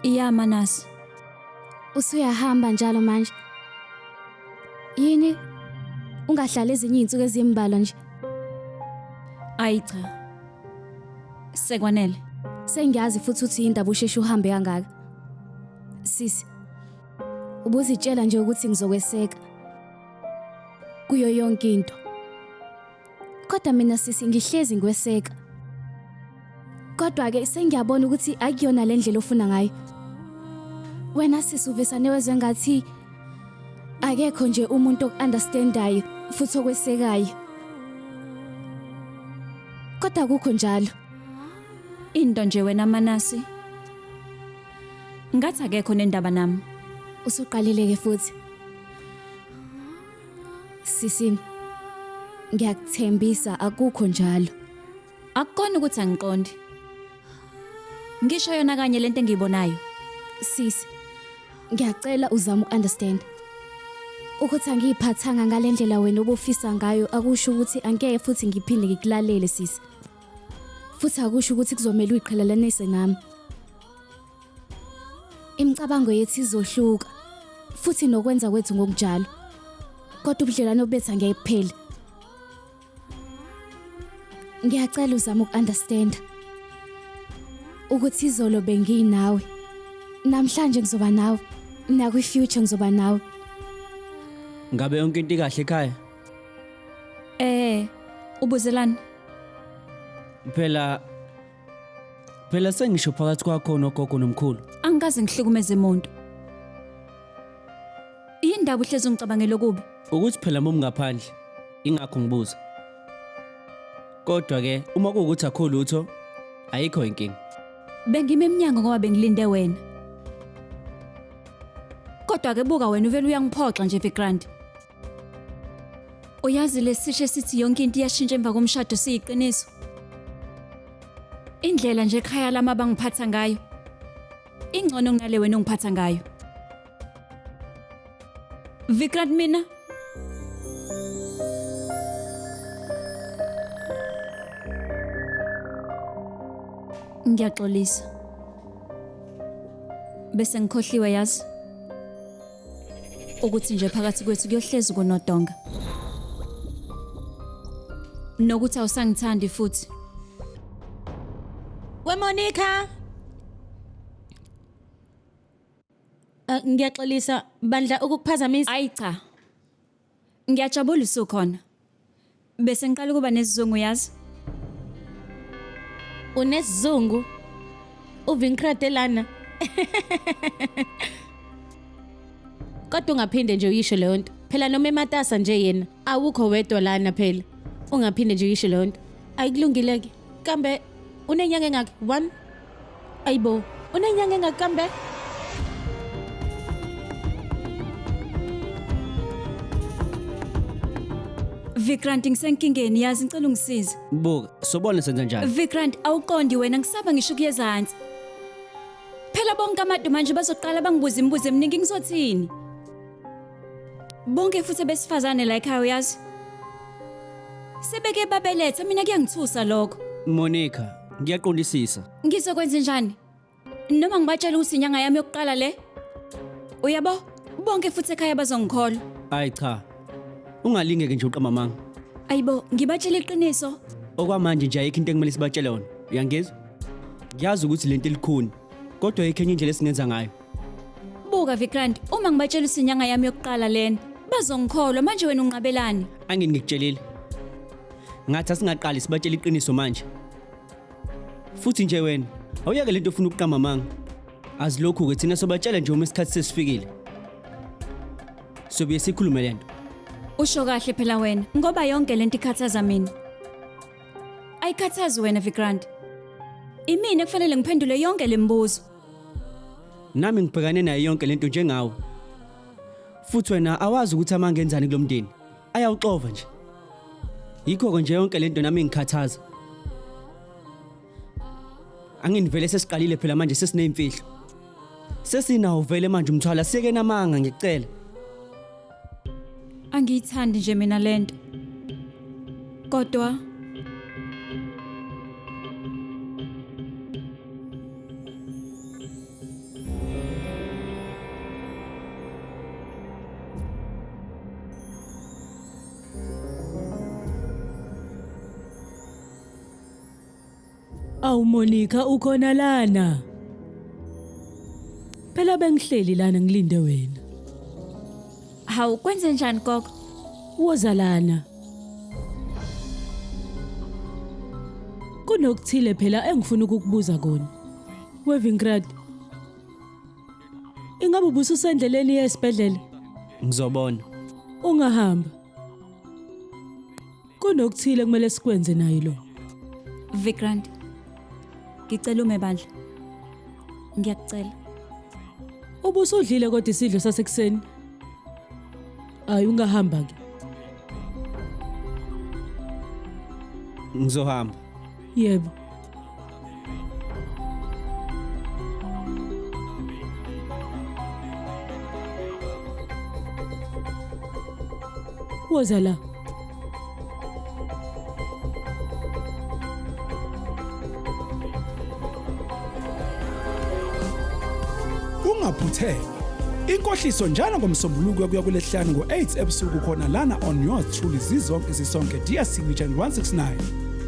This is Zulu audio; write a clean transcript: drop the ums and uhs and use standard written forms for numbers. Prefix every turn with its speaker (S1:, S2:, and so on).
S1: Ya Manasi.
S2: Usuyahamba njalo manje. Yini? Ungahlali ezinye izinsuku ezimbalwa nje.
S1: Ayi cha. Sekwanele.
S2: Sengiyazi futhi uthi indaba usheshe uhambe kangaka. Sisi. Ubuzitshela nje ukuthi ngizokweseka kuyo yonke into. Kodwa mina sisi ngihlezi ngikweseka. Kodwa ke sengiyabona ukuthi akuyona le ndlela ofuna ngayo. Wena sisi uvesane wezwe ngathi akekho nje umuntu oku-understandayo futhi okwesekayo. Kodwa akukho njalo.
S1: Into nje wena Manasi. Ngathi akekho nendaba nami.
S2: Usuqalile ke futhi. Sisi, ngiyakuthembisa akukho njalo.
S1: Akukona ukuthi angiqondi. Ngisho yona kanye lento engiyibonayo.
S2: Sisi, ngiyacela uzame uku-understand. Ukuthi angiyiphathanga ngale ndlela wena obufisa ngayo akusho ukuthi angeke futhi ngiphinde ngikulalele sisi. Futhi akusho ukuthi kuzomela uyiqhelelanise nami. Imicabango yethu izohluka futhi nokwenza kwethu ngokunjalo. Kodwa ubudlelwano bethu angeke buphele. Ngiyacela uzame uku-understand ukuthi izolo benginawe. Namhlanje ngizoba nawe. Nakwi-future ngizoba nawe.
S3: Ngabe yonke into ikahle ekhaya?
S1: Ubuzelani?
S3: Phela sengisho phakathi kwakho nogogo nomkhulu.
S1: Angikaze ngihlukumeze umuntu. Yindaba uhlezi ungicabangela okubi?
S3: Ukuthi phela uma ngaphandle ingakho ngibuza. Kodwa ke uma kuwukuthi akho lutho ayikho inkinga.
S1: Bengime eminyango ngoba bengilinde wena. Kodwa ke buka wena uvela uyangiphoxa nje Vikrant. Uyazi lesisho esithi yonke into iyashintsha emva komshado siyiqiniso. Indlela nje ekhaya lami abangiphatha ngayo ingcono kunale wena ongiphatha ngayo. Vikrant mina ngiyaxolisa. Bese ngikhohliwe yazi ukuthi nje phakathi kwethu kuyohlezi kunodonga. Nokuthi awusangithandi futhi.
S4: We Monica. Ngiyaxolisa bandla ukukuphazamisa.
S1: Ayi cha. Ngiyajabula usukhona. Bese ngiqala ukuba nesizungu yazi.
S4: Unesizungu? Uvinkrate lana. Kodwa ungaphinde nje uyisho leyo nto. Phela noma ematasa nje yena, awukho wedwa lana phela. Ungaphinde nje uyisho leyo nto. Ayikulungile ke. Kambe unenyanga engaki? 1. Ayibo, unenyanga engaki kambe?
S1: Vikrant ngisenkingeni yazi ngicela ungisize.
S3: Buka, sobona senza njani?
S1: Vikrant awuqondi wena ngisaba ngisho ukuyezansi. Phela bonke abantu manje bazoqala bangibuza imibuzo eminingi ngizothini? Bonke futhi besifazane la ekhaya uyazi. Sebeke babeletha mina kuyangithusa lokho.
S3: Monica, ngiyaqondisisa.
S1: Ngizokwenza njani? Noma ngibatshela ukuthi inyanga yami yokuqala le? Uyabo? Bonke futhi ekhaya bazongikholwa.
S3: Ayi cha. Ungalingeke nje uqamba amanga.
S1: Ayibo, ngibatshela iqiniso.
S3: Okwamanje nje ayikho into ekumele sibatshele yona. Uyangizwa? Ngiyazi ukuthi lento ilikhuni, kodwa ayikho enye indlela esingenza ngayo.
S1: Buka Vikrant, uma ngibatshela ukuthi inyanga yami yokuqala lena, bazongikholwa. Manje wena unqabelani?
S3: Angini ngikutshelile. Ngathi asingaqali sibatshele iqiniso manje. Futhi nje wena, awuyeke lento ofuna ukuqamba amanga. Azilokhu ke thina sobatshela nje uma isikhathi sesifikile. Sobuye sikhulume lento.
S1: Usho kahle phela wena, ngoba yonke lento ikhathaza mina. Ayikhathazi wena Vikrant. Imina kufanele ngiphendule yonke lemibuzo.
S3: Nami ngibhekane nayo yonke lento njengawe. Futhi wena awazi ukuthi amangenzani kulomndeni. Ayawuxova nje. Yikho nje yonke lento nami ngikhathaza. Anginivele sesiqalile phela manje sesineyimfihlo. Sesinawo vele manje umthwalo asiyeke namanga ngikucela.
S1: Angiyithandi nje mina lento. Kodwa
S4: Awu Monica ukhona lana. Phela bengihleli lana ngilinde wena.
S1: Hawu kwenze njani gogo?
S4: Woza lana. Kunokuthile phela engifuna ukukubuza kona. Wevingrad. Ingabe ubususendleleni yesibhedlela?
S3: Ngizobona.
S4: Ungahamba. Kunokuthile kumele sikwenze naye lo.
S1: Vikrant. Ngicela ume bandla. Ngiyakucela.
S4: Ubusudlile kodwa isidlo sasekuseni. Hayi ungahamba ke.
S3: Ngizohamba.
S4: Yebo. Woza la.
S5: Ungaphuthelwa. Inkohliso njalo ngomsombuluko kuya kulesihlanu ngo-8 ebusuku khona lana on yours truly zizonke sisonke DStv channel 169.